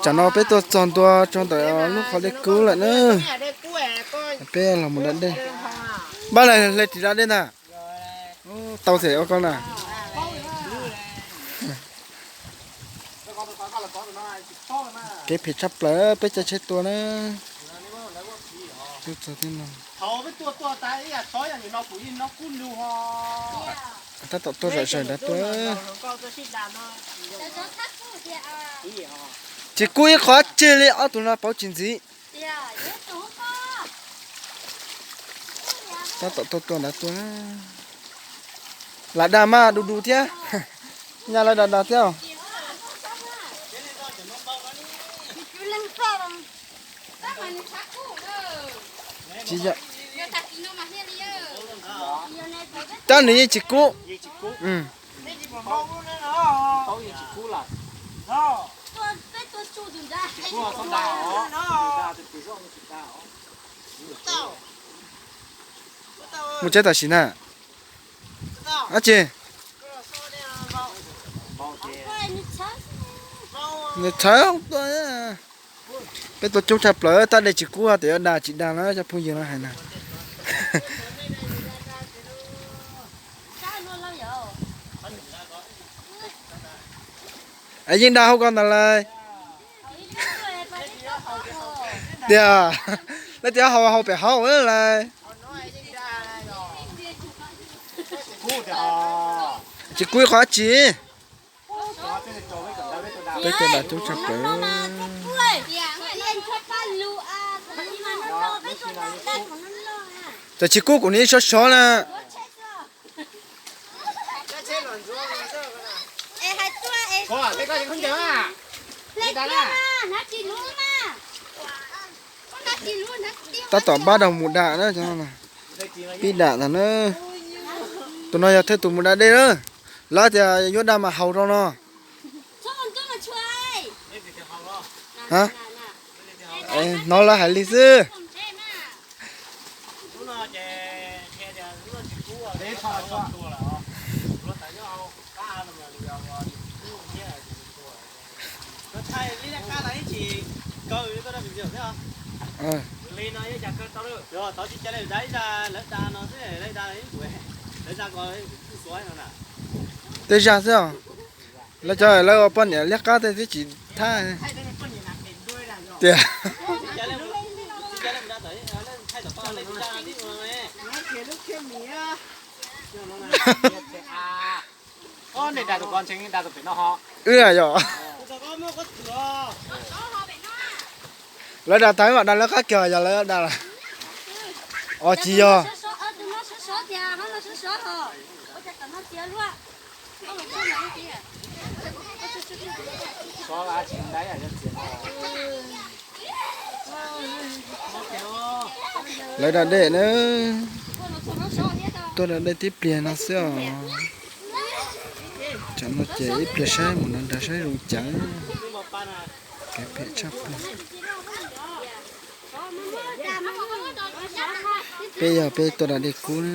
Tsam no peb tuaj txog ntua rau ntawm lub qhov dej kub lawm na. Peb los mus da dej. Npaj hle ris da dej ntag. Tau them ua koj na. Kev phem tshaj plaws peb caij tsheb tuaj na. Tuaj txog thiab no. Tab tom tuaj zom zaws nrad tuaj. Tsis kub ib qho tseg li, ob tug no pauv tsis ntxiv. Tab tom tuaj tuaj nrad tuaj. Lam dag mas du du thiab. Nyaj lawv dag dag thiab. Tsis yog. Tab nws yeej tsis kub. Mus tsev tam sim na. Ab tsi, nws txhawv tuaj. Peb tuaj coob tshaj plaws, tab dej tsis kub tias yuav dag tsis dag na cov phooj ywg no hais na. Es yeej dag hauv ko ntawd lawm. Tias, lawv tias hau hau pem hauv lawm. Tsis kub ib qho dab tsi. Peb tuaj da coob tshaj plaws. Txawm tsis kub kuv nim sov sov na. Tab tom npaj rau mus dam na. Pib dam ntag na. Tus no yog thawj tus mus da dej na. Lawv tias yuav da mas haus rau no. Hnov lawv hais li xwb. Tej zag xwb os. Lawv cov lawv ua poj niam liab qab tej twb tsis thab tias. Wb na yog. Lawv da tag mam da lawv qab kiag yog lawv da lawm. Os tsis yog. Lawv da dej na. Tuaj da dej tib pliag no xwb os. Tsam no ces ib pliag saib mus no nrad saib zoo cas. Kev phem tshaj plaws. Peb yog peb tuaj da dej kub na.